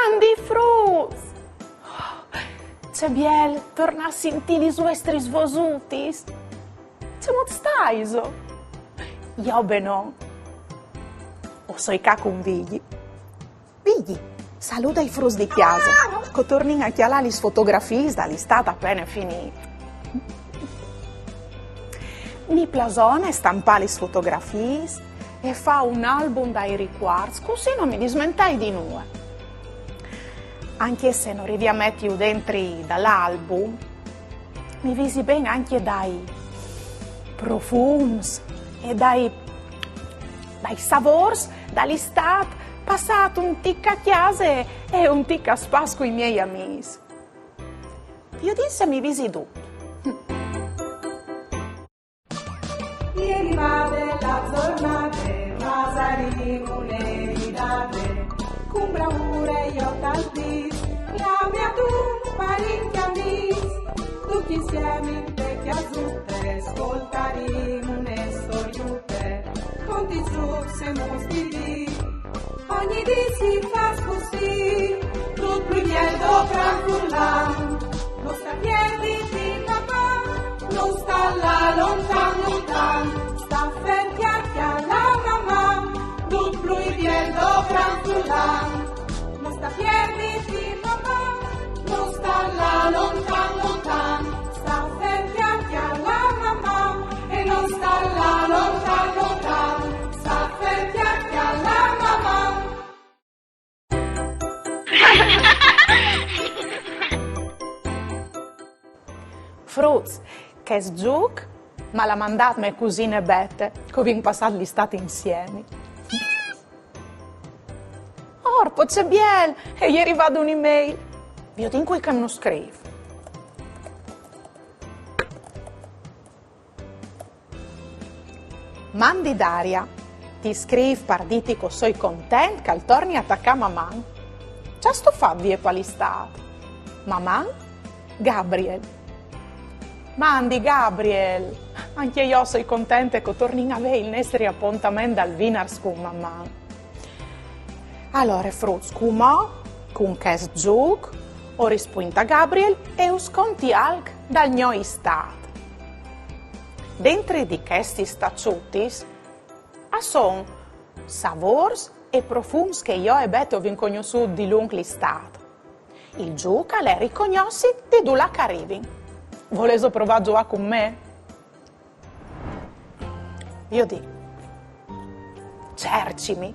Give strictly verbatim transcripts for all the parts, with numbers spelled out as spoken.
Mandi fruts! Ce biel tornâ a sintî lis vuestris vosutis. Cemût staiso? Jo benon. O soi ca cun Vigji. Vigji, saluda i fruts di cjase, che o tornìn a cjalâ lis fotografiis dal Istât a pene finît. Mi plasone stampâ lis fotografiis e fâ un album dai ricuarts, cussì no mi dismentei di nuie. Ancje se no rivi a metiju dentri dal album, mi visi ben ancje dai profums e dai, dai savôrs dal Istât passât un tic a cjase e un tic a spas cui miei amîs. Viodìn se mi visi dut. E rivade la zornade, fasarìn une ridade, cun bravure jo tal dîs, clamìn a dut parint e amîs, ducj insiemi inte cjasute, scoltarìn une storiute, cont i zûcs e mûts di dì. Ogni dì si fâs cussì, dut plui biel dal gran furlan. No sta pierditi la man, no sta lâ lontan lontan. Sta fer cjale a la maman, dut plui biel dal gran furlan. No sta pierditi la man, no sta lâ lontan lontan. Sta fer cjale a la maman e no sta lâ lontan lontan. Sta fer cjale a la maman. Fruts, chest zûc mal à mandât mê cusine Bete, che o vin passât l'Istât insiemi. Orpo, ce biel! E je rivade une mail. Viodìn cui che nus scrîf. Mandi Daria, ti scrîf par dîti che o soi content che al torni a tacâ Maman. Ce âstu fat vie pal Istât? Maman? Gabriel. Mandi Gabriel! Ancje jo o soi contente che o tornìn a vê il nestri apontament dal vinars cun Maman. Alore, fruts, cumò, cun chest zûc, o rispuint a Gabriel e us conti alc dal gno Istât. Dentri di chestis taçutis a son savôrs e profums che jo e Bete o vin cognossût dilunc l'Istât. Il zûc al è ricognossi di dulà che a rivin. Volêso provâ a zuiâ cun me? Viodìn. Cercimi.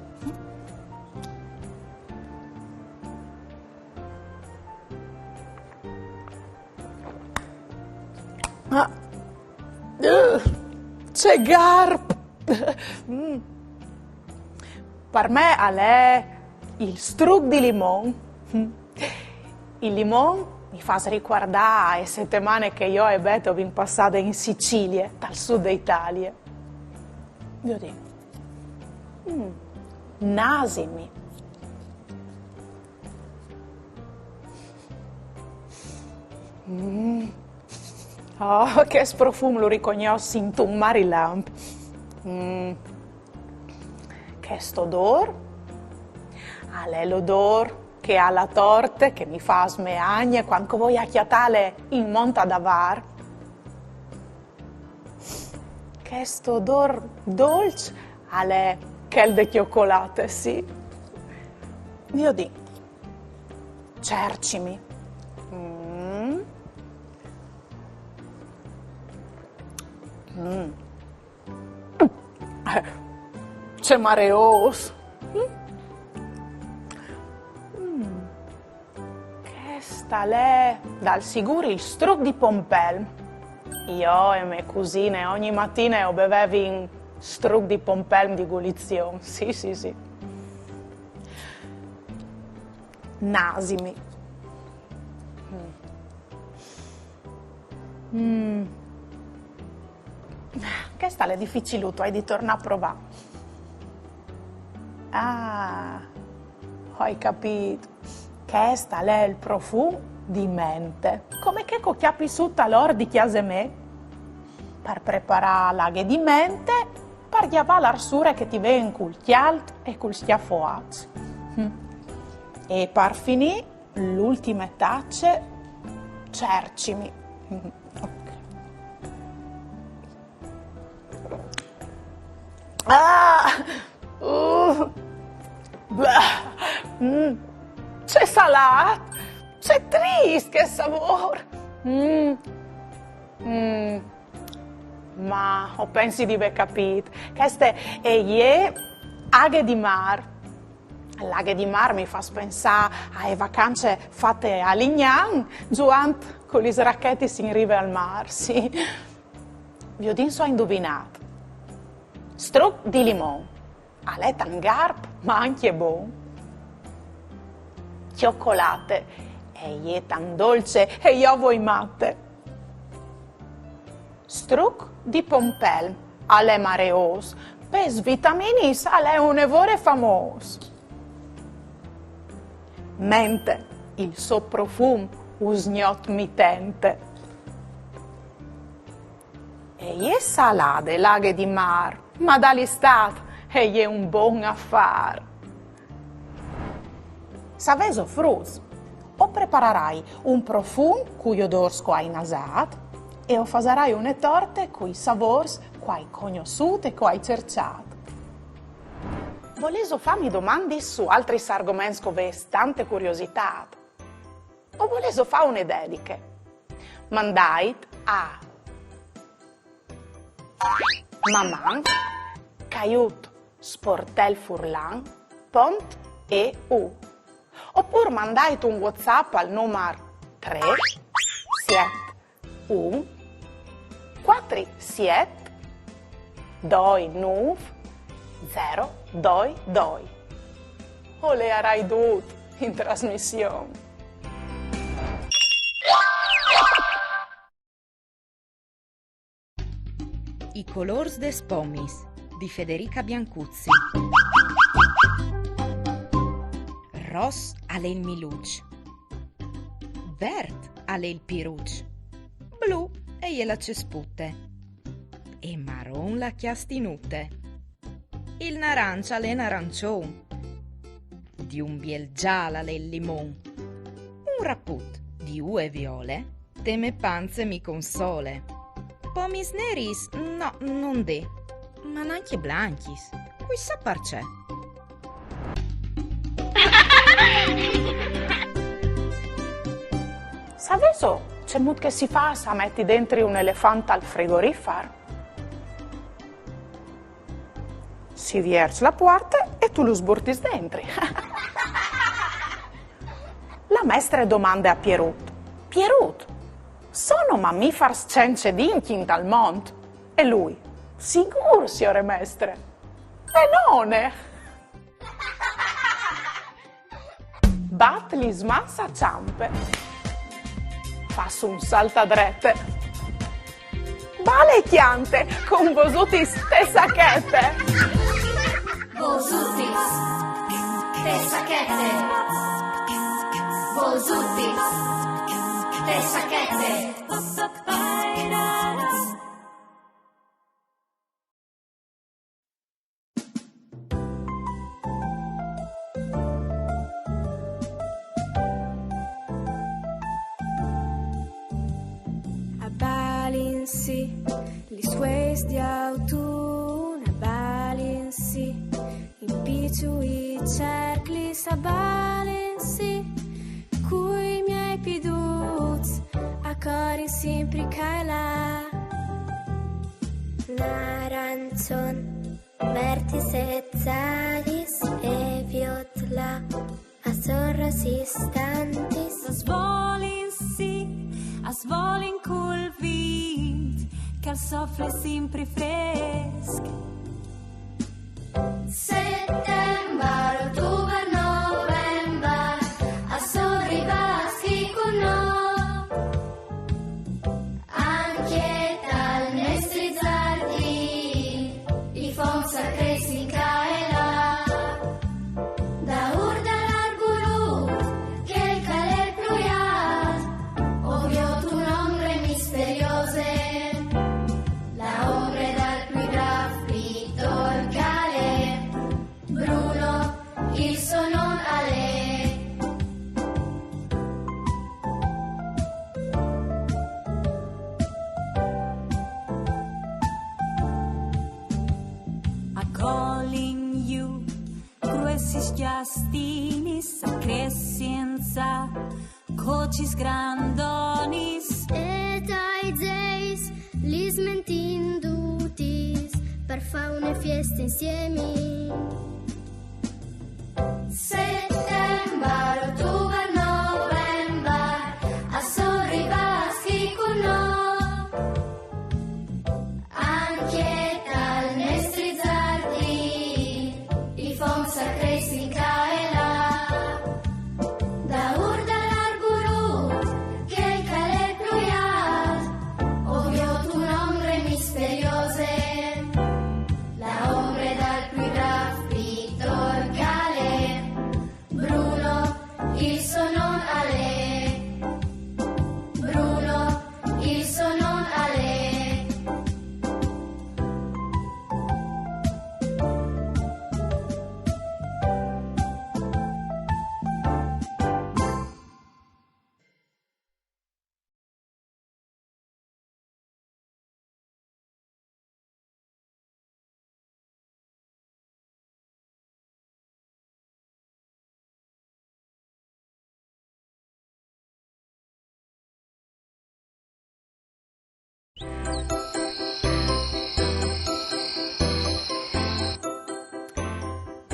Ah. Uh, ce garp! Mm. Par me al è il struc di limon. Mm. Il limon mi fâs ricuardâ ae setemane che jo e Bete o vin passade in Sicilie, tal sud de Italie. Viodìn. Mm. Nasimi. Mm. Oh, chest profum lu ricognòs intun marilamp. Mm. Chest odôr al è l'odôr che e à la torte che mi fâs mê agne cuant che o voi a cjatâle in mont a Davar. Chest odôr dolç al è chel de cjocolate, sì. Viodìn. Cercimi. Mm. Mm. Eh, ce mareôs. Mm. Mm. Chest al è dal sigûr il struc di pompelm. Jo e mê cusine ogni matine o bevevin struc di pompelm di gulizion. Sì, sì, sì. Nasimi. Mm. Mm. Chest al è dificilut, o ai di tornâ a provâ. Ah, o ai capît. Chest al è il profum di mente. Come che o cjapi sù tal ort di cjase mê, par preparâ la aghe di mente, par gjavâ la arsure che ti ven cul cjalt e cul scjafoaç. Mm. E par finì, l'ultime tace, cercimi. Ok. Ah! Uh! Bah! Mm. Ce salât! Ce trist chest savôr! Mm. Mm. Ma o pensi di vê capît. Cheste e je aghe di mâr. L'aghe di mâr mi fâs pensâ ae vacance fate a Lignan, zuant cu lis rachetis in rive al mâr, sì. Viodìn se o ai induvinât. Struc di limon, al è tant garp, ma ancje bon. Cjocolate, e je tant dolce e jo o voi mate. Struc di pompelm, al è mareôs, pes vitaminis al è une vore famôs. Mente, il so profum usgnot mi tente. E je salade l'aghe di mâr, ma dal Istât e je un bon afâr. Savêso fruts, o prepararai un profum cui odôrs che o ai nasât e o fasarai une torte cui savôrs che o ai cognossût e che o ai cerçât. Volêso fâmi domandis su altris argoments che o vês tante curiositât? O volêso fâ une dediche? Mandait a maman caiut sportelfurlan pont eu. Opûr mandait un WhatsApp al numar trê siet un cuatri siet doi nûf zero doi doi. O leiarai dut in trasmission. I colôrs des pomis, di Federica Biancuzzi. Ros al è il miluç. Vert al è il piruç. Blu e je la cespute. E maron la cjastinute. Il naranç al è narançon. Di un biel zâl al è il limon. Un raput di ue viole, te mê panze mi console. Pomis neris, no, no 'nd è, ma nancje blancjis. Cui sa parcè? Savêso cemût che si fâs a meti dentri un elefant tal frigorifar? Si vierç la puarte e tu lu sburtis dentri. La mestre e domande a Pierut: Pierut, sono mamifars cence dincj intal mont? E lui: Sigûr, siore mestre. Benone! Bat lis mans a çampe. Fâs un salt a drete. Bale e cjante cun Vosutis te sachete. Vosutis te sachete. Vosutis te sachete. A balin si, lis fueis di autun a balin si, in piçui cerclis a balin si, cui miei piduts a corin simpri ca e là. Narançon, vertis e zaglis e viot là, a son rosis tantis. A svolin si, a svolin cul vint, che al sofle simpri fresc. Settembar, ottobar, novembar, a son rivâts chi cun nô. Ancje tal nestri zardin i fonts a cressin ca e là. Daûr dal arburut, chel che al è plui alt, o viôt une ombre misteriose, la ombre dal plui brâf pitor che al è Bruno, Sis giastinis a cressin za cocis grandonis. E tai zeis lis mentin dutis per fâ une fieste insiemi. Settembar, ottobar, novembar, a son rivâts chi cun nô. Ancje tal nestri zardin i fonts a cressin ca e là. Daûr dal arbur che al è plui alt, o viôt une ombre misteriose, la ombre dal plui brâf pitor che al è Bruno, il so non al è. Bruno, il so non al è.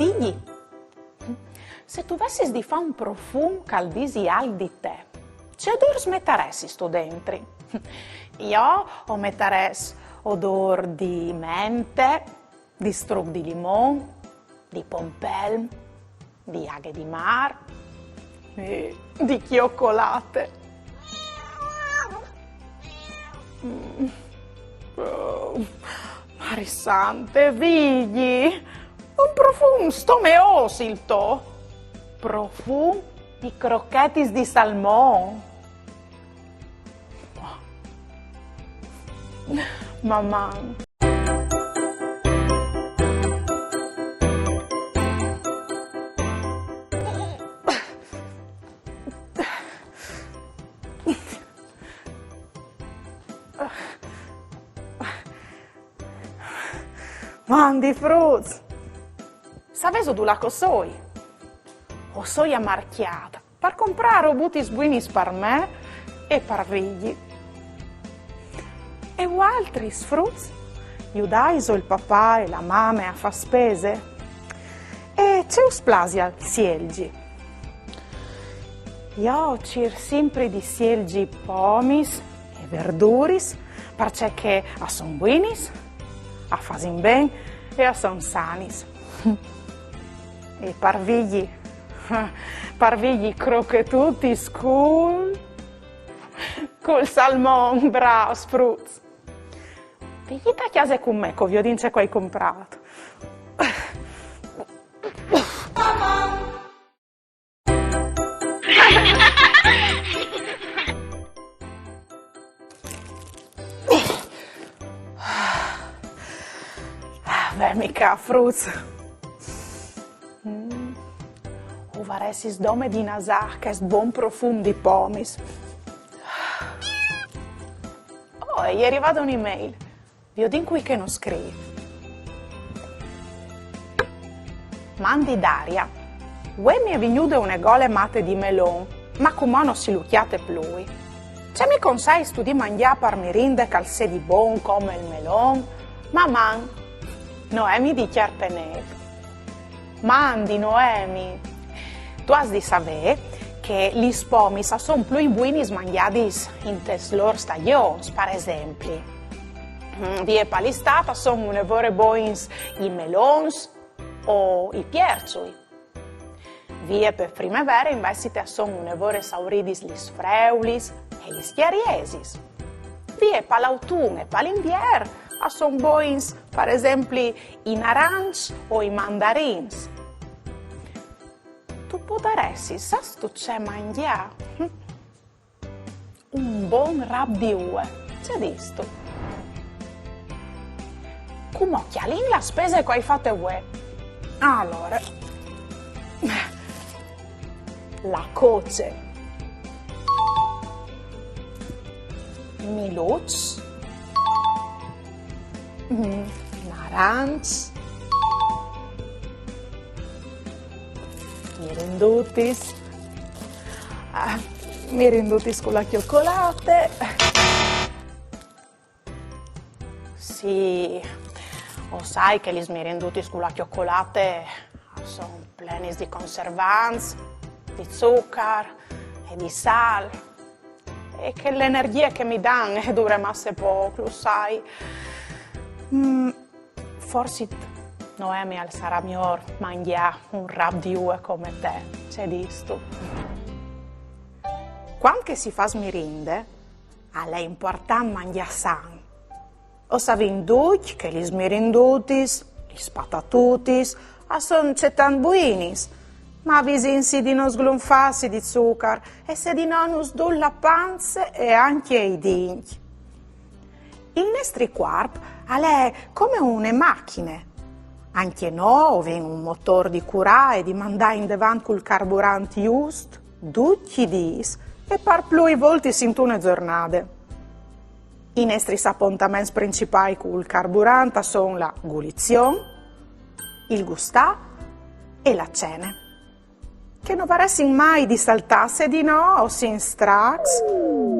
Vigji, se tu vessis di fâ un profum che al disi alc di te, ce odôrs metaressistu dentri? Jo o metarès odôr di mente, di struc di limon, di pompelm, di aghe di mâr e di cjocolate. Mm. Oh, Mari sante, Vigji, un profum stomeôs il to. Profum di crochetis di salmon. Maman. Mandi fruts! Savêso dulà che o soi? O soi a marcjât par comprâ robutis buinis par me e par Vigji. E vualtris, fruts? Judaiso il papà e la mame a fâ spese? E ce us plasial sielzi? Jo o cîr simpri di sielzi pomis e verduris, parcè che a son buinis, a fasin ben e a son sanis. E par Vigji, par Vigji crochetutis cul, cul salmon, brâfs fruts. Vignît a cjase cun me, che o viodìn ce che o ai comprât. Vemi ca, fruts. Mm. O varessis dome di nasâ chest bon profum di pomis. Oh, e je rivade une mail. Viodìn cui che nus scrîf. Mandi Daria. Vuê mi è vignude une gole mate di melon, ma cumò no si lu cjate plui. Ce mi conseistu di mangjâ par mirinde che al sedi bon come il melon? Maman. Noemi di Cjarpenêt. Mandi Noemi. Tu âs di savê che lis pomis a son plui buinis mangjadis intes lôr stagjons, par esempli. Mm, vie pe Istât a son une vore bogns i melons o i pierçui. Vie pe Primevere invezit a son une vore sauridis lis freulis e lis cjariesis. Vie pal Autun e pal Invier a son bogns, par esempli, i narançs o i mandarins. Tu podaressis, sâstu ce mangjâ? Hm? Un bon rap di ue. Ce distu? Cumò cjalìn la spese che o ai fate vuê. Alore, la coce, miluçs, mm, narançs, Mirindutis. Ah, mirindutis cu la cjocolate. Sì, o sai che lis mirindutis cu la cjocolate a son plenis di conservants, di zucar e di sal. E che l'energjie che mi dan e dure masse pôc, lu sai. Mm, forsit, Noemi, al sarà miôr mangjâ un rap di ue come te, ce distu? Cuant che si fâs mirinde, al è impuartant mangjâ san. O savìn ducj che lis mirindutis, lis patatutis, a son cetant buinis, ma visìnsi di no sglonfâsi di zucar e se di no nus dûl la panze e ancje i dincj. Il nestri cuarp al è come une machine. Ancje nô o vin un motôr di curâ e di mandâ indevant cul carburant just ducj i dîs e par plui voltis intune zornade. I nestris apontaments principâi cul carburant a son la gulizion, il gustâ e la cene, che no varessin mai di saltâ, se di no o sin stracs,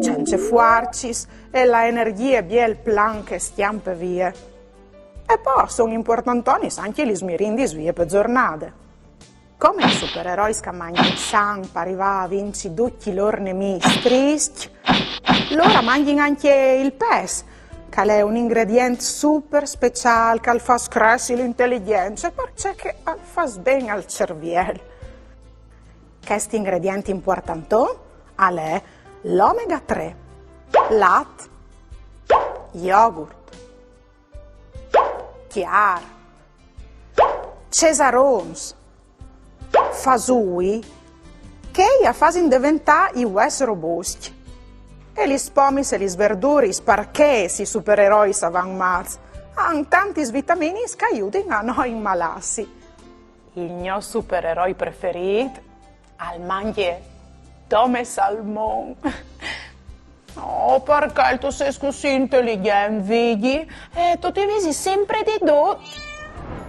cence fuarcis e la energjie biel plan che e scjampe vie. E po a son impuartantonis ancje lis mirindis vie pe zornade. Come i supererois che a mangjin san par rivâ a vinci ducj i lôr nemîs triscj, lôr a mangjin ancje il pes, che al è un ingredient super speciâl, che al fâs cressi l'inteligjence, parcè che al fâs ben al cerviel. Chest ingredient impuartanton al è l'omega trê, lat, jogurt, cjar, cesarons, fasûi, che a fasin deventâ i vues robuscj. E lis pomis e lis verduris, parcè che i supererois a van mats, a àn tantis vitaminis che a judin a no inmalâsi. Il gno supereroi preferît al mangje dome salmon. Oh, parcè tu sês cussì inteligjent, Vigji? Eh, tu ti visis simpri di dut.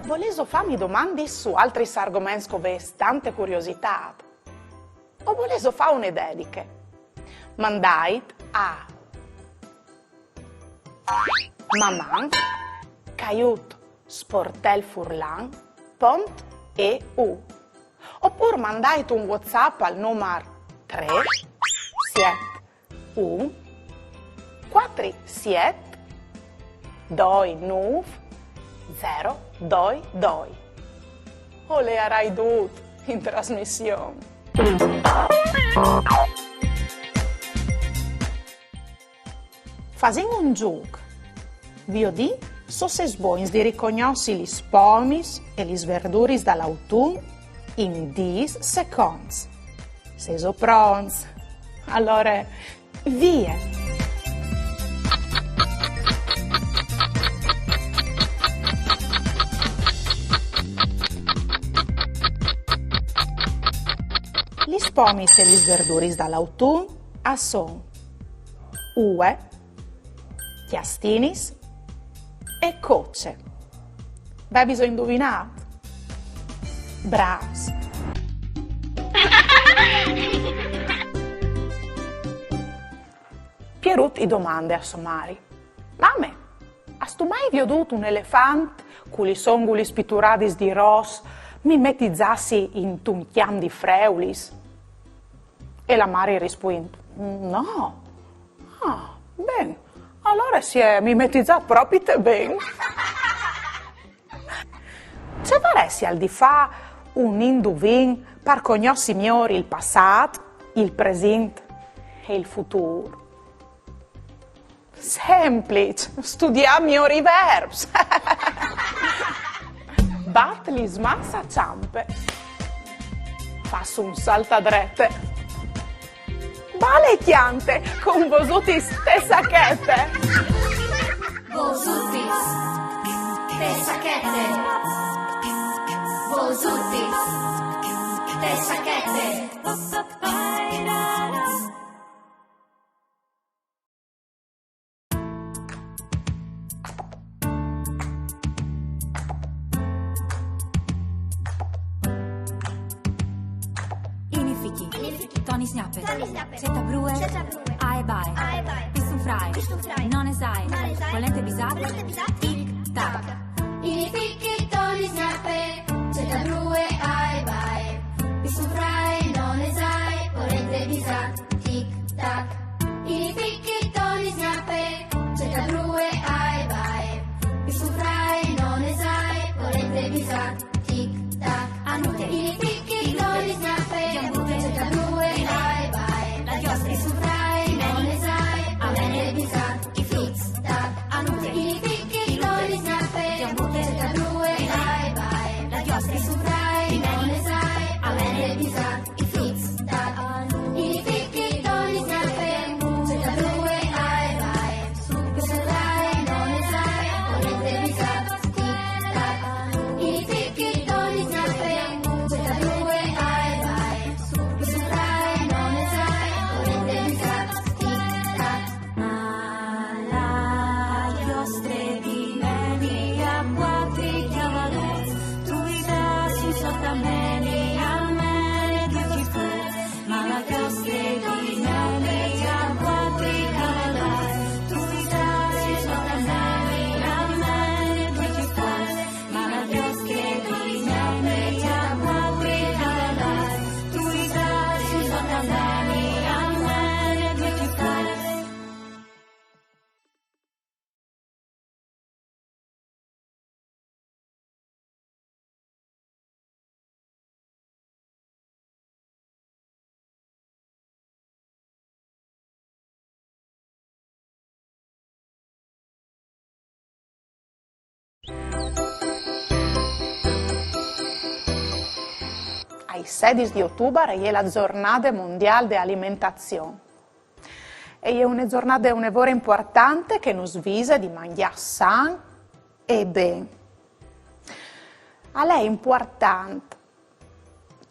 Volêso fâmi domandis su altris argoments che o vês tante curiositât? O volêso fâ une dediche? Mandait a maman caiut sportelfurlan pont eu. Opûr mandait un WhatsApp al numar trê siet un cuatri siet doi nûf zero doi doi. O leiarai dut in trasmission. Fasìn un zûc. Viodìn se o sês bogns di ricognossi lis pomis e lis verduris dal autun in dîs seconts. Sêso pronts? Alore, vie! Lis pomis e lis verduris dal autun a son ue, cjastinis e coce. Vêso induvinât? Brâfs! Pierut i domande a sô mari: Mame, âstu mai viodût un elefant cu lis ongulis pituradis di ros mimetizâsi intun cjamp di freulis? E la mari i rispuint: No. Ah, ben, alore si è mimetizât propit ben. Ce varessial di fâ un induvin par cognossi miôr il passât, il presint e il futûr? Sempliç, studiâ miôr i verbs. Bat lis mans a çampe. Fâs un salt a drete. Bale e cjante cun Vosutis te sachete. Vosutis te sachete. Vosutis te sachete. Toni Sgnape. Toni Sgnape. Ceta brue. Ceta brue. Ae bae. Ae bae. Pistun frae. Pistun frae. None sae. None sae. Volente bisat. Volente bisat. Tic tac. Ini fichi Toni Sgnape. Ceta brue ae bae. Pistun frae none sae. Volente bisat. Tic tac. Ini fichi Toni Sgnape. Ceta brue ae bae. Pistun frae none sae. Volente bisat. Tic tac. Anute. Ini fichi Toni Sgnape. Ceta brue ae bae. La giostre. Pistun frae none sae. Volente bisat. Tic tac. Anute. Ini fichi Toni Sgnape. Ceta brue ae bae. La giostre. Pistun frae none sae. Volente bisat. Tic tac. Ini fichi Toni Sgnape. Ceta brue ae bae. Pistun frae none sae. Volente bisat. Tic tac. Ini fichi Toni Sgnape. Ceta brue ae bae. Pistun frae none sae. Volente bisat. Tic tac. A la giostre di meni a cuatri cjavaduts, truidas in sota meni, a mene due cifrets. A la giostre di meni a cuatri cjavaduts, truidas in sota meni, a mene due cifrets. A la giostre di meni a cuatri cjavaduts, truidas in sota meni, a mene due cifrets. Ai sedis di otubar e je la zornade mondiâl de alimentazion. E je une zornade une vore impuartante che nus vise di mangjâ san e ben. Al è impuartant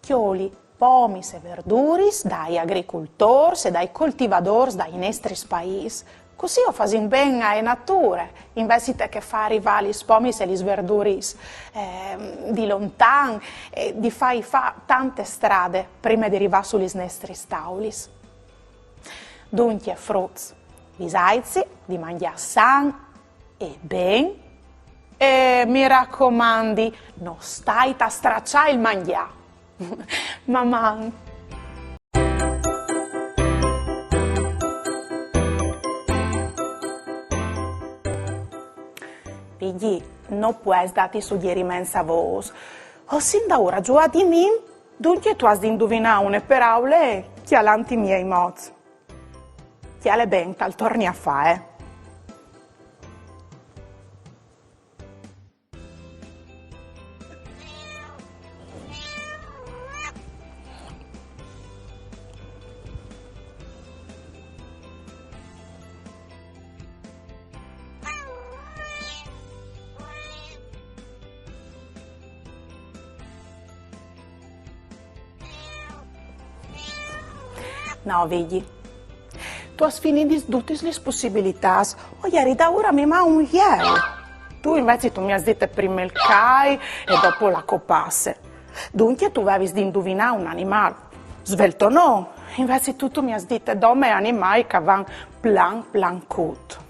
cjoli pomis e verduris dai agricultôrs e dai coltivadôrs dai nestris paîs. Cussì o fasìn ben ae nature, invezit che fâ rivâ lis pomis e lis verduris, ehm, di lontan, e di fâi fâ tante strade prime di rivâ su lis nestris taulis. Duncje, fruts, visaitsi di mangjâ san e ben. E mi racomandi, no stait a straçâ il mangjâ. Maman! Vigji, no pues dâti sugjeriments a vôs. O sin daûr a zuiâ di mi, duncje tu âs di induvinâ une peraule cjalant i miei mots. Cjale ben, tal torni a fâ, eh. No, Vigji. Tu âs finidis dutis lis pussibilitâts. O jeri daûr a mimâ un jeu. Tu invezit tu mi âs dite prime il cai e dopo la copasse. Duncje tu vevis di induvinâ un animâl. Svelto no. Invezit tu, tu mi âs dite dome animâi che a van plan plan cut.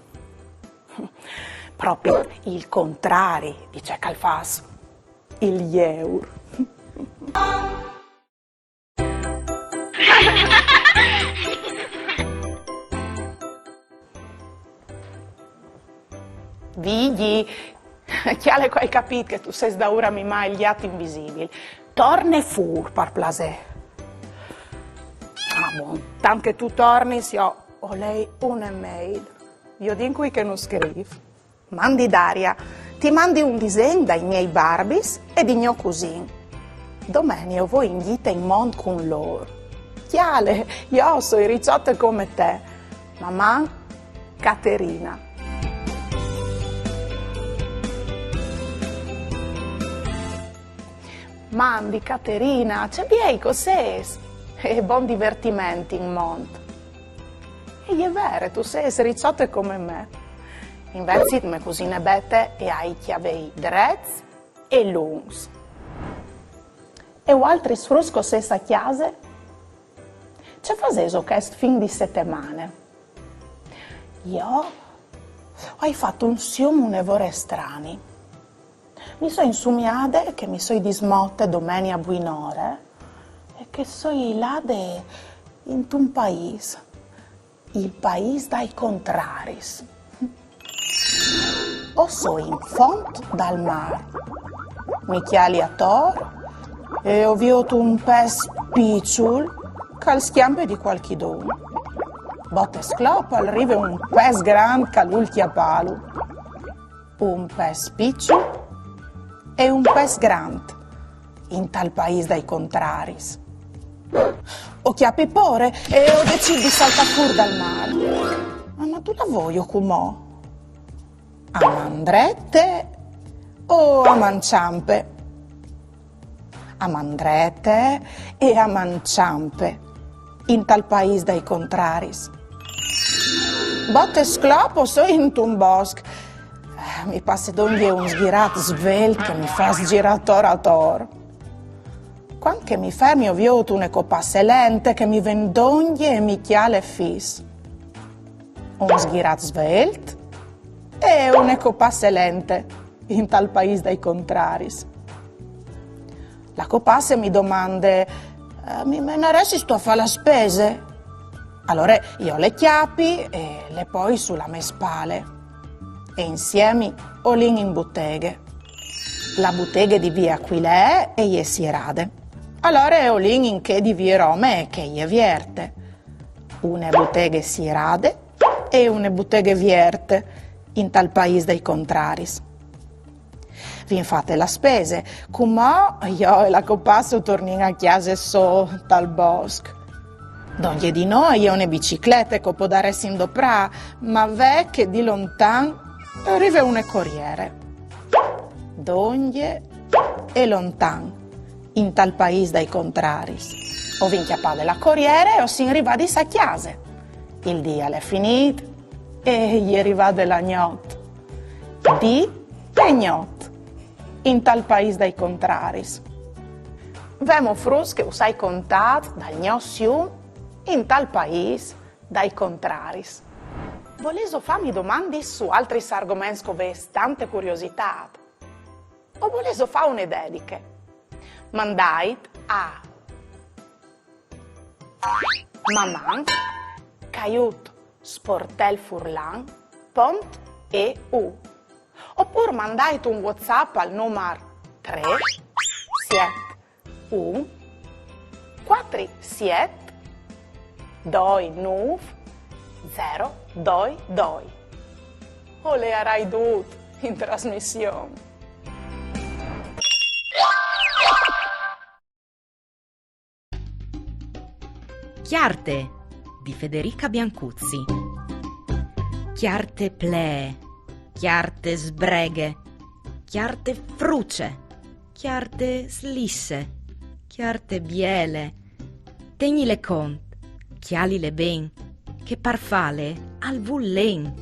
Propit il contrari di ce che al fâs il jeur. Vigji, cjale che o ai capît che tu sês daûr a mimâ il gjat invisibil. Torne fûr, par plasê. Ah, bon, tant che tu tornis, jo o lei une mail. Viodìn cui che nus scrîf. Mandi Daria, ti mandi un disen dai miei barbis e di gno cusin. Domenie o voi in gjite in mont cun lôr. Cjale, jo o soi riçote come te. Maman, Caterina. Mandi Caterina, ce biei che o sês! E bon divertiment in mont. E je vere, tu sês riçote come me. Invezit mê cusine Bete e à i cjavei drets e luncs. E vualtris fruts, che o sês a cjase? Ce fasêso chest fin di setemane? Jo o ai fat un sium une vore strani. Mi soi insumiade che mi soi dismote domenie a buinore e che soi lade intun paîs, il paîs dai contraris. O soi in font dal mâr. Mi cjali ator e o viôt un pes piçul che al scjampe di cualchidun. Bot e sclop al rive un pes grant che al vûl cjapâlu. Un pes piçul e un pes grant intal paîs dai contraris. O cjapi pôre e o decît di saltâ fûr dal mâr. Ma dulà voio cumò? A man drete o a man çampe? A man drete e a man çampe intal paîs dai contraris. Bot e sclop o soi intun bosc. Mi passe dongje un sghirat svelt che mi fâs zirâ ator ator. Cuant che mi fermi o viôt une copasse lente che mi ven dongje e mi cjale fis. Un sghirat svelt e une copasse lente intal paîs dai contraris. La copasse mi domande: "Eh, mi menaressistu a fâ la spese?" Alore jo le cjapi e le poi su la mê spale. E insiemi o lin in buteghe. La buteghe di vie Aquilee e je sierade. Alore o lin in chê di vie Rome che e je vierte. Une buteghe sierade e une buteghe vierte intal paîs dai contraris. Vin fate la spese, cumò jo e la copasse o tornìn a cjase sô tal bosc. Dongje di nô e je une biciclete che o podaressin doprâ, ma ve che di lontan e rive une coriere. Dongje e lontan, intal paîs dai contraris. O vin cjapade la coriere e o sin rivadis a cjase. Il dì al è finît e e je rivade la gnot. Dì e gnot, intal paîs dai contraris. Vemo fruts che us ai contât dal gno sium intal paîs dai contraris. Volêso fâmi domandis su altris argoments che o vês tante curiositât? O volêso fâ une dediche? Mandait a maman caiut sportelfurlan pont e u. Opûr mandait un WhatsApp al numar trê siet un cuatri siet doi nûf zero doi doi. O leiarai dut in trasmission. Cjarte di Federica Biancuzzi. Cjarte plee, cjarte sbreghe, cjarte fruce, cjarte slisse, cjarte biele. Tegnile cont, cjalile ben, che par fâle al vûl len.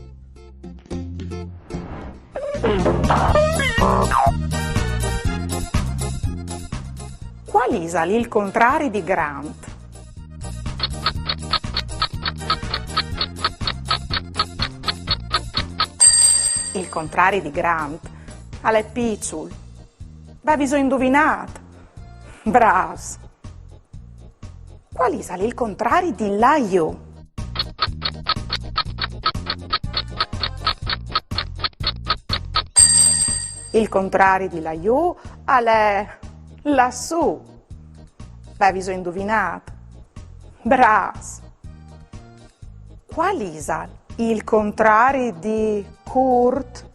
Cuâl isal il contrari di grant? Il contrari di grant al è piçul. Vêso induvinât? Brâfs! Cuâl isal il contrari di lajù? Il contrari di lajù al è lassù. Vêso induvinât? Brâfs! Cuâl isal il contrari di curt?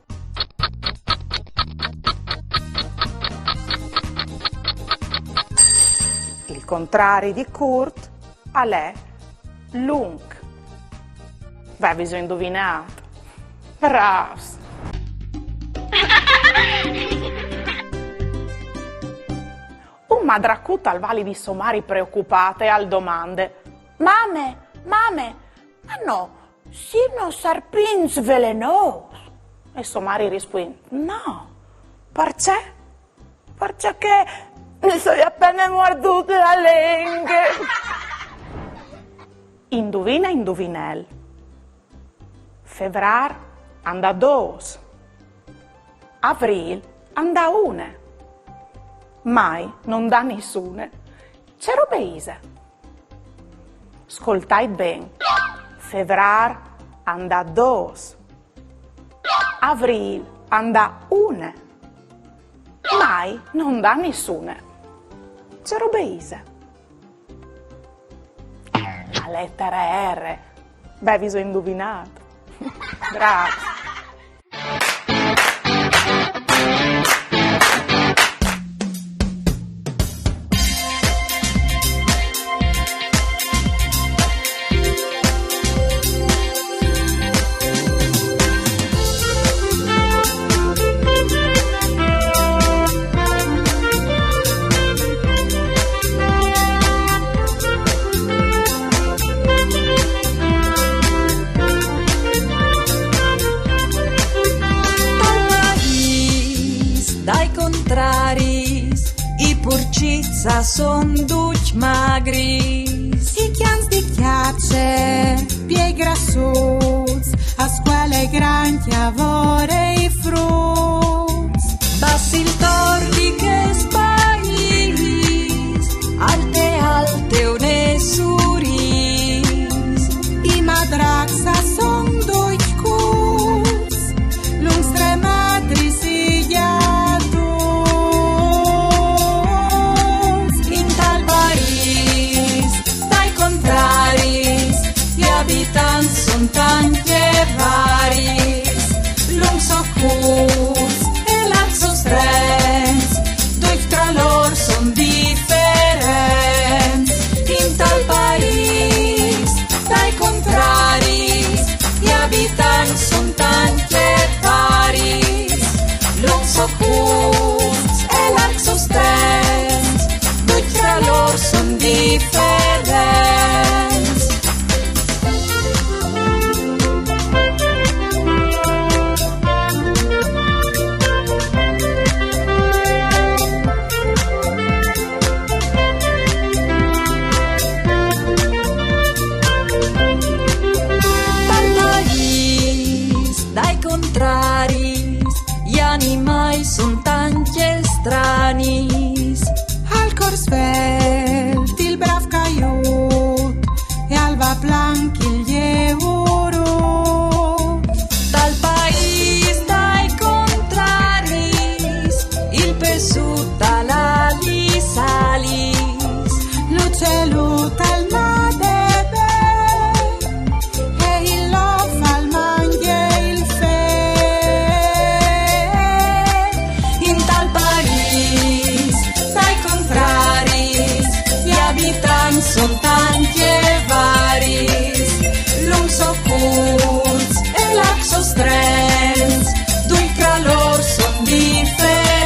Il contrari di curt al è lunc. Vêso induvinât? Brâfs! Un madracut al va li di sô mari preocupât e al domande: "Mame, mame, ma no sino sarpints velenôs?" E sô mari rispuint: "No, parcè?" "Parcè che mi soi a pene muardût la lenghe." Induvine, induvinel. Fevrâr and à dôs. Avrîl and à une. Mai no 'nd à nissune. Ce robe ise? Scoltait ben. Fevrâr and à dôs. Avrîl and à une. Mai no 'nd à nissune. Ce robe ise? La letare R. Beh, vêso induvinât. Brâfs. Tal paîs dai contraris, i purcits a son ducj magris. I cjans di cjace, biei grassuts, a scuele grancj a vore i fruts. Bas il tor di chest paîs, alte alte une surîs. I madracs a son ducj curts, lungs trê metris i gjatuts. In tal paîs dai contraris, i abitants son tancj e varis, lungs o curts e largs o strets, ducj tra lôr son diferents. In tal paîs dai contraris, i abitants son tancj e varis, lungs o curts e largs o strets, ducj tra lôr son diferents. Tal paîs dai contraris, i animâi son tancj e stranis. Al cor svelt il brâf caiut, e al vâl planc il gjurut. Tal paîs dai contraris, il pessut al à lis alis, l'ucelut al nade ben, e il lôf al mangje il fen. In tal paîs dai contraris, i abitants son tancj e varis, lungs o curts e largs o strets, ducj tra lôr son diferents.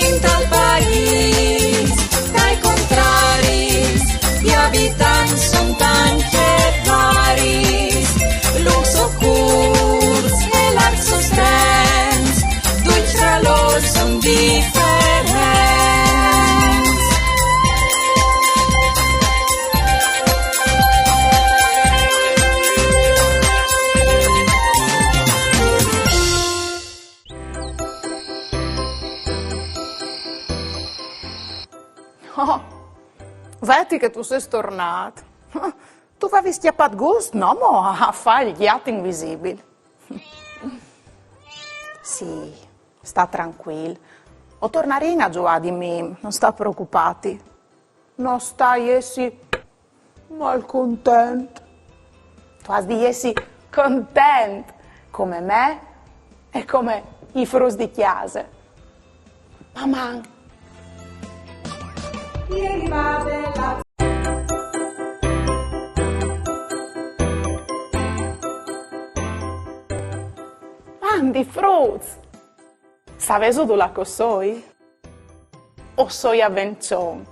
In tal paîs dai contraris, i abitants son tancj e varis, lungs o curts e largs o strets, ducj tra lôr son diferents. Oh, veti che tu sês tornât. Tu vevis cjapât gust, no mo, a fâ il gjat invisibil. Sì, sta trancuil. O tornarìn a zuiâ di mim, no sta preocupâti. No sta jessi malcontent. Tu âs di jessi content, come me e come i fruts di cjase. Maman! Mandi fruts! Savêso dulà che o soi? O soi a Vençon.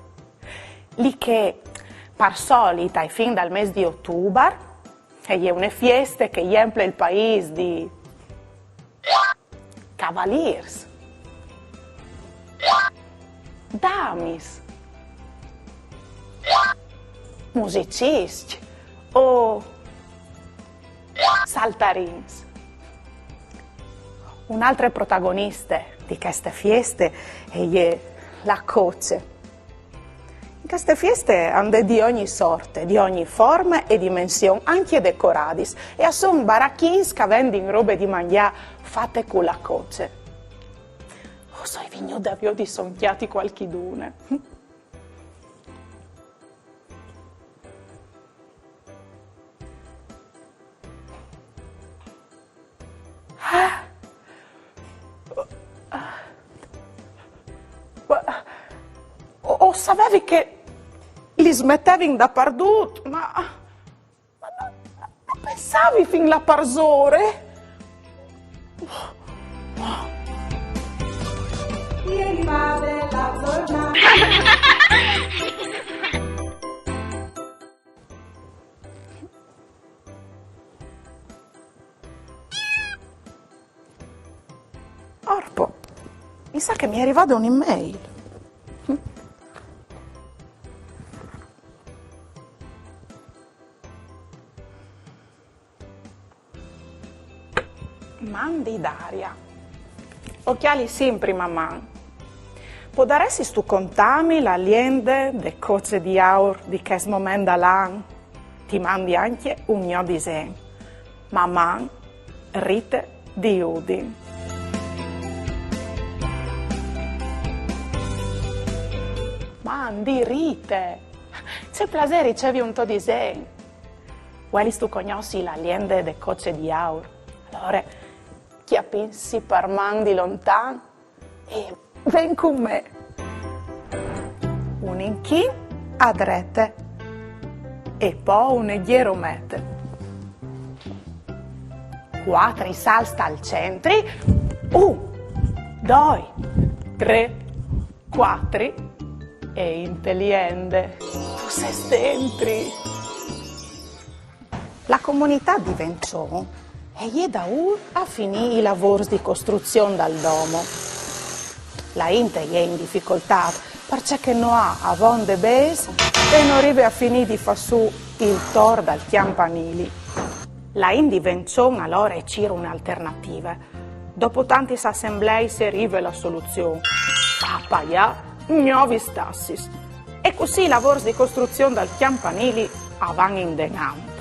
Li che, par solit, ae fin dal mês di Otubar, e je une fieste che jemple il paîs di cavalîrs, damis, Musicist o saltarins? Une altre protagoniste di cheste fieste e je la coce. In cheste fieste a 'nd è di ogni sorte, di ogni forme e dimension, ancje decoradis, e a son barachins che a vendin robe di mangjâ fate cu la coce. O soi vignude a viodi se o 'ncjati cualchidune. Ma o, o savevi che lis metevin dapardut, ma, ma no, no pensavi fin là parsore. Ieri va bella giornata. Orpo, mi sa che mi è arrivada une mail. Mandi Daria. O cjali simpri Maman. Podaressistu contâmi la liende de coce di aur di chest moment dal an? Ti mandi ancje un gno disen. Maman, Rite di Udin. Mandi Rite! Ce plasê ricevi un to disen. Vuelistu cognossi la liende de coce di aur? Alore, cjapìnsi par man di lontan e ven cun me. Un inchin a drete e po un gjeromete. Cuatri salts tal centri. Un, doi, trê, cuatri e inte liende tu sês dentri. La comunitât di Vençon e je daûr a finî i lavôrs di costruzion dal domo. La int e je in dificoltât, parcè che no à avonde bêçs e no rive a finî di fâ sù il tor dal cjampanili. La int di Vençon alore e cîr une alternative. Dopo tantis assembleis e rive la soluzion. Fâ paiâ gnovis tassis. E cussì i lavôrs di costruzion dal cjampanili a van indenant.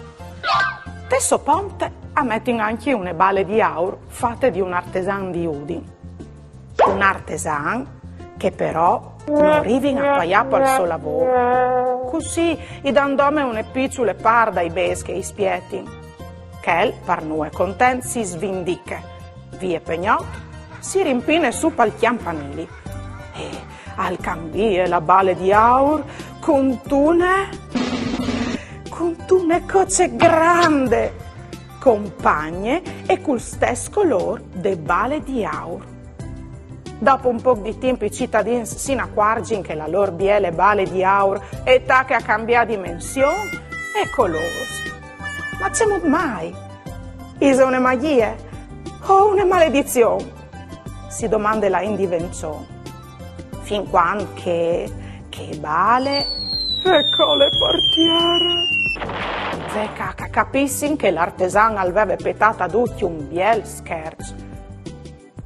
Te sô ponte a metin ancje une bale di aur fate di un artesan di Udin. Un artesan che però no rivin a paiâ pal so lavôr. Cussì i dan dome une piçule part dai bêçs che i spietin. Chel, par nuie content, si svindiche. Vie pe gnot, si rimpine sù pal cjampanili. E al cambie la bale di aur cuntune, cuntune coce grande, compagne e cul stes colôr de bale di aur. Dopo un pôc di timp i citadins si inacuarzin che la lôr biele bale di aur e tache a cambiâ dimension e colôrs. Ma cemût mai? Ise une magjie o une maledizion? Si domande la int di Vençon. Fin cuant che, che bale e cole par tiere. Ve ca, ca capissin che l'artesan al veve petât a ducj un biel scherç.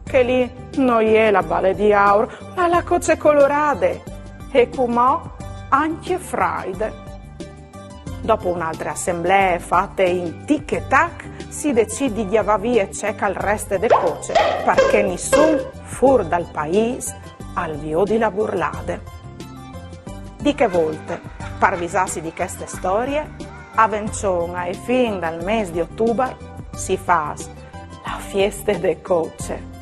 Chê li no je la bale di aur, ma la coce colorade, e cumò ancje fraide. Dopo une altre assemblee fate in tic e tac, si decît di gjavâ vie ce che al reste de coce, parcè che nissun fûr dal paîs al viodi la burlade. Di chê volte, par visâsi di cheste storie, a Vençon ae fin dal mês di Otubar si fâs la fieste de coce.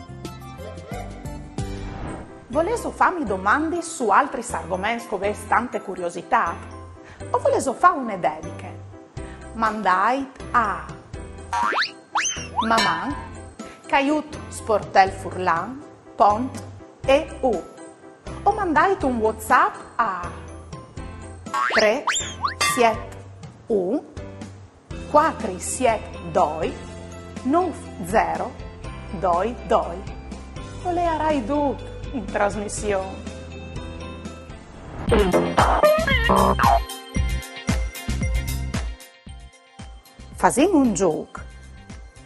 Volêso fâmi domandis su altris argoments che o vês tante curiositât? O volêso fâ une dediche? Mandait a maman caiut sportelfurlan pont e u o mandait un WhatsApp a trê siet un cuatri siet doi nûf zero doi doi. O leiarai dut in trasmission. Fasìn un zûc.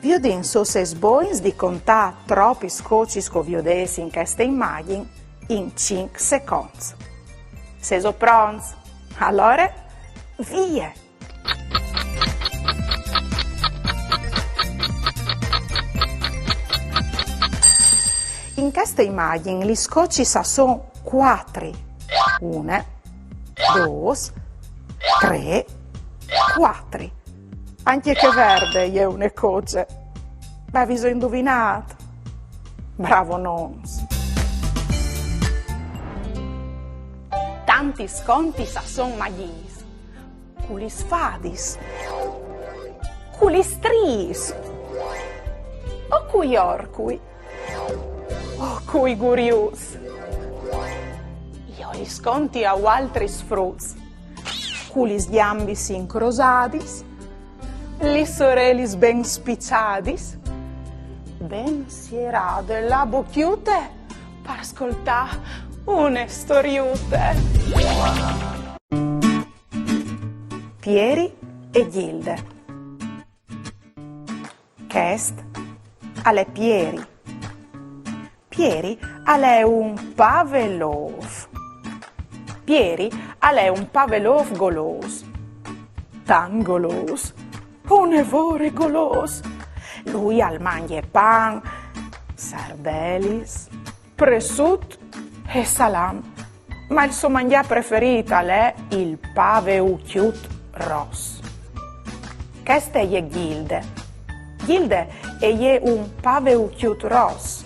Viodìn se o sês bogns di contâ tropis cocis che o viodês in cheste imagjin in cinc seconts. Sêso pronts? Alore, vie! In cheste imagjin lis cocis a son cuatri. Une, dôs, trê, cuatri. Ancje chê verde e je une coce. Vêso induvinât? Bravonons! Tantis contis a son magjis. Cu lis fadis, cu lis striis, o cui orcui, o cui guriuts. Jo lis conti a vualtris fruts, cu lis gjambis incrosadis, lis orelis ben spiçadis, ben sierade la bocjute par scoltâ une storiute. Pieri e Ghilde. Chest al è Pieri. Pieri al è un pavelôf. Pieri al è un pavelôf golôs. Tant golôs, une vore golôs. Lui al mangje pan, sardelis, pressut e salam. Ma il so mangjâ preferît al è il paveucjut ros. Cheste e je Ghilde. Ghilde e je un paveucjut ros.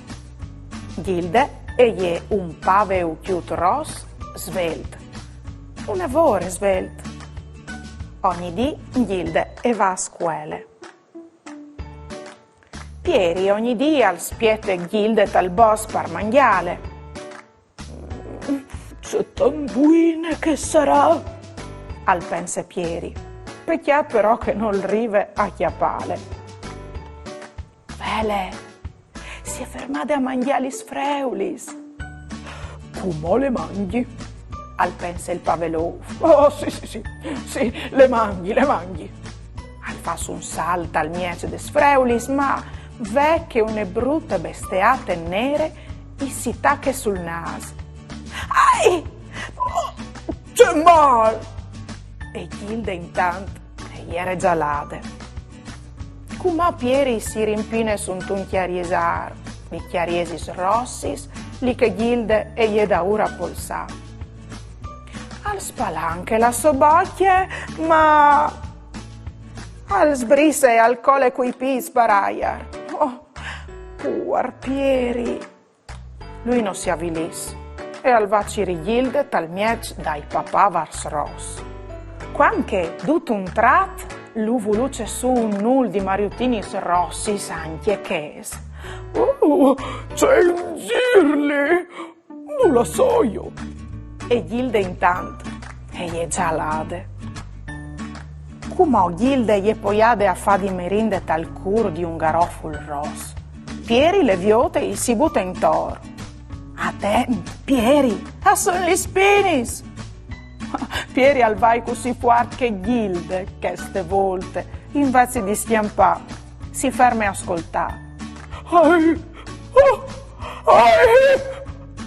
Ghilde e je un paveucjut ros svelt. Une vore svelt. Ogni dì Ghilde e va a scuele. Pieri ogni dì al spiete Ghilde tal bosc par mangjâle. "Mm, ce tant buine che e sarà!" al pense Pieri. Pecjât però che nol rive a cjapâle. Vele, si è fermade a mangjâ lis freulis. "Cumò le mangji", al pense il pavelôf. "Oh, sì, sì, sì, sì, le mangji, le mangji." Al fâs un salt al mieç des freulis, ma ve che une brute besteate nere i si tache sul nâs. "Ai! Oh, ce mâl!" E Ghilde intant e jere za lade. Cumò Pieri si rimpine suntun cjariesâr, di cjariesis rossis, li che Ghilde e je daûr a polsâ. Al spalanche la sô bocje, ma al sbrisse e al cole cui pîts par aiar. Oh, puar Pieri! Lui no si avilìs e al va a cirî Ghilde tal mieç dai papavars ros. Cuant che, dut un trat, lu vuluce sù un nûl di mariutinis rossis ancje chês. "Oh, ce in zîr li! Dulà soio?" E Ghilde intant e je za lade. Cumò Ghilde e je poiade a fâ di merinde tal cûr di un garoful ros. Pieri le viôt e i si bute intor. "Atent, Pieri, a son lis spinis!" Pieri al vai cussì fuart che Ghilde, cheste volte, invezit di scjampâ, si ferme a scoltâ. "Ai! Oh! Ai!"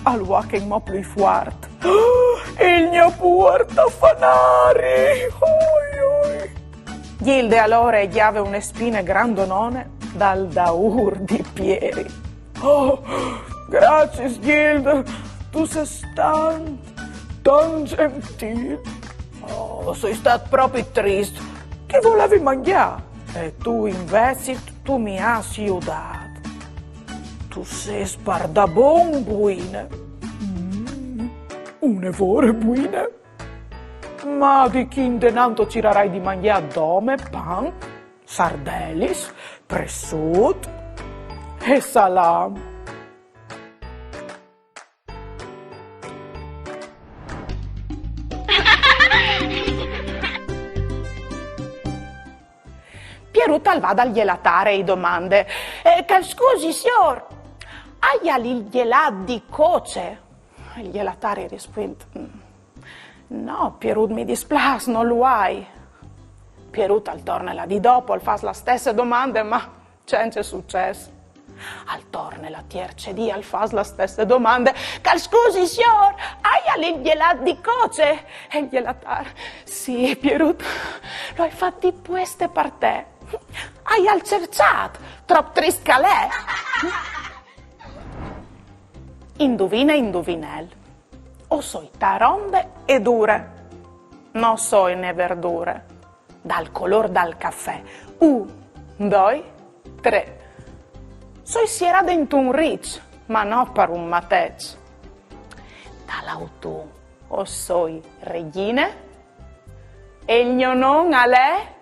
al vuache inmò plui fuart. "Il gno puar tafanari! Oi, oi!" Ghilde alore e gjave une spine grandonone dal daûr di Pieri. "Oh, graciis, Ghilde, tu sês tant, tant gjentîl. Oh, o soi stât propit trist, ti volevi mangjâ. E tu invezit tu mi âs judât. Tu sês pardabon buine. Mm, une vore buine. Ma di chi indenant o cirarai di mangjâ dome pan, sardelis, pressut e salam." Pierut al va dal gjelatâr e i domande: "Eh, che al scusi, siôr, aial il gjelât di coce?" Il gjelatâr i rispuint: "Mm, no, Pierut, mi displâs, no lu ai." Pierut al torne la dì dopo, al fâs la stesse domande, ma cence sucès. Al torne la tierce dì, al fâs la stesse domande: «Che al scusi, siôr, aial il gjelat di coce?» E il gjelatâr: «Sì, Pierut, lu ai fat di pueste par te. Aial cerçât trop trist che al è?» Induvine, induvinel. O soi taronde e dure. No soi une verdure. Dal colôr dal cafè. Un, doi, trê. Soi sierade intun riç, ma no par un mateç. Dal autun o soi regjine e il gno non al è...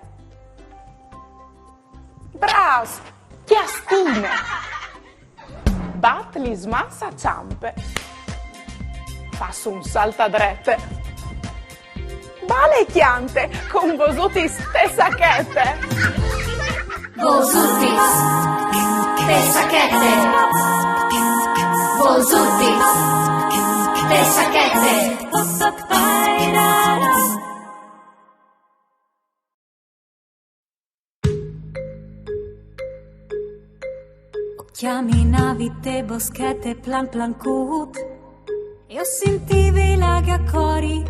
Brâfs! Cjastine! Bat lis mans a çampe. Fâs un salt a drete. Bale e cjante cun Vosutis te sachete. Vosutis te sachete. Vosutis te sachete. O cjaminavi te boschete plan plan cut e o sintivi la aghe a cori.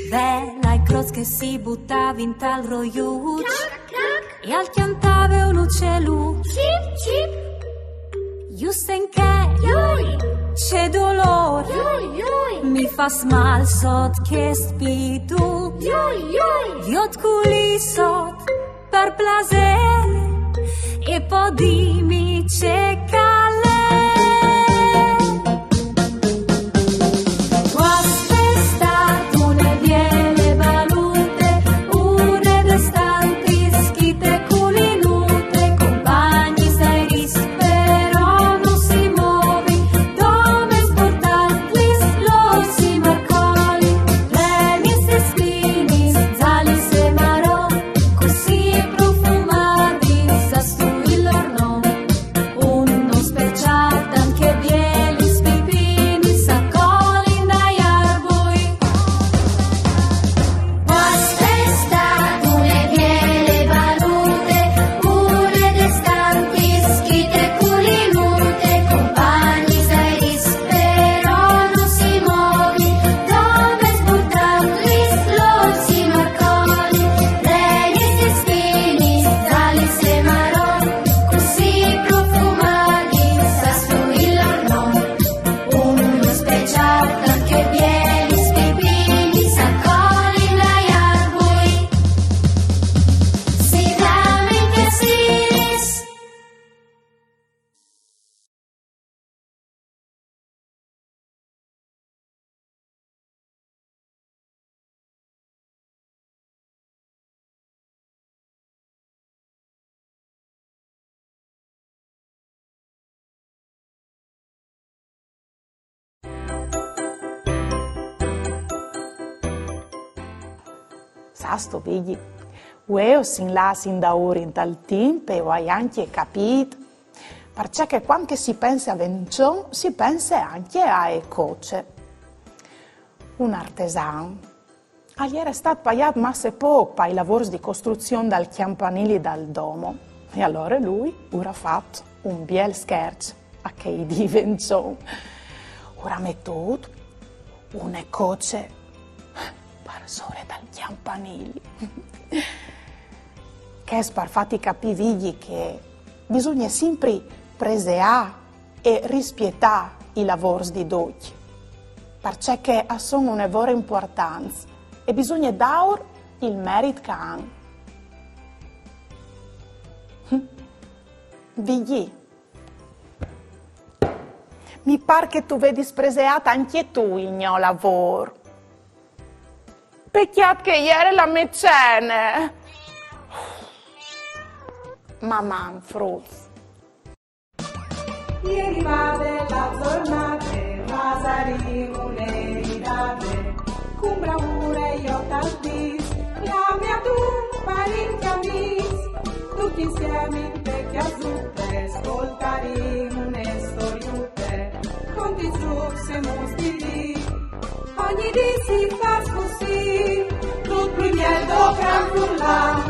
Vele e crôs che si butavin tal roiuç e al cjantave un uceluç. Cip, cip. Juste in chê... Joi! Ce dolôr! Joi, joi! Mi fâs mâl sot chest piduç. Joi, joi! Viôt culì sot, par plasê, e po dimi ce che al è. Cueste e je stade une biele balute, une des tantis chi te culinute, compagnis dai riçs però no si movin, dome sburtantlis lôr si marcolin, plenis di spinis, zalis e marons, cussì profumadis, sâstu il lôr non? Un non speciâl, tant che bielis pipinis a colin dai arbui. Cueste e je stade une biele balute, une des tantis chi te culinute, compagnis dai riçs però no si movin, dome sburtantlis lôr si marcolin, plenis di spinis, zalis e marons, cussì profumadis, sâstu il lôr non? Un non speciâl, tant che bielis pipinis a colin dai arbui. Si clamin cjastines. Sâstu, Vigji, vuê o sin lâts indaûr intal timp e o ai ancje capît parcè che cuant che si pense a Vençon, si pense ancje ae coce. Un artesan al jere stât paiât masse pôc pai lavôrs di costruzion dal cjampanili dal domo. E alore lui ur à fat un biel scherç a chei di Vençon. Ur à metût une coce parsore dal cjampanili. Chest par fâti capî, Vigji, che bisugne simpri preseâ e rispietâ i lavôrs di ducj, parcè che a son une vore impuartants e bisugne dâur il merit che a àn. Vigji, mi pâr che tu vedis preseât ancje tu il gno lavôr. Pecjât che e jere la mê cene. Maman, fruts. E rivade la zornade, Masarin une ridade, cun bravure jo tal dîs, clame adun parint e amîs, ducj insiemi inte cjasute, scoltarìn une storiute, conti zûcs e mûts di dì, ogni dì si fâs cussì, dut plui Geldo Franzula,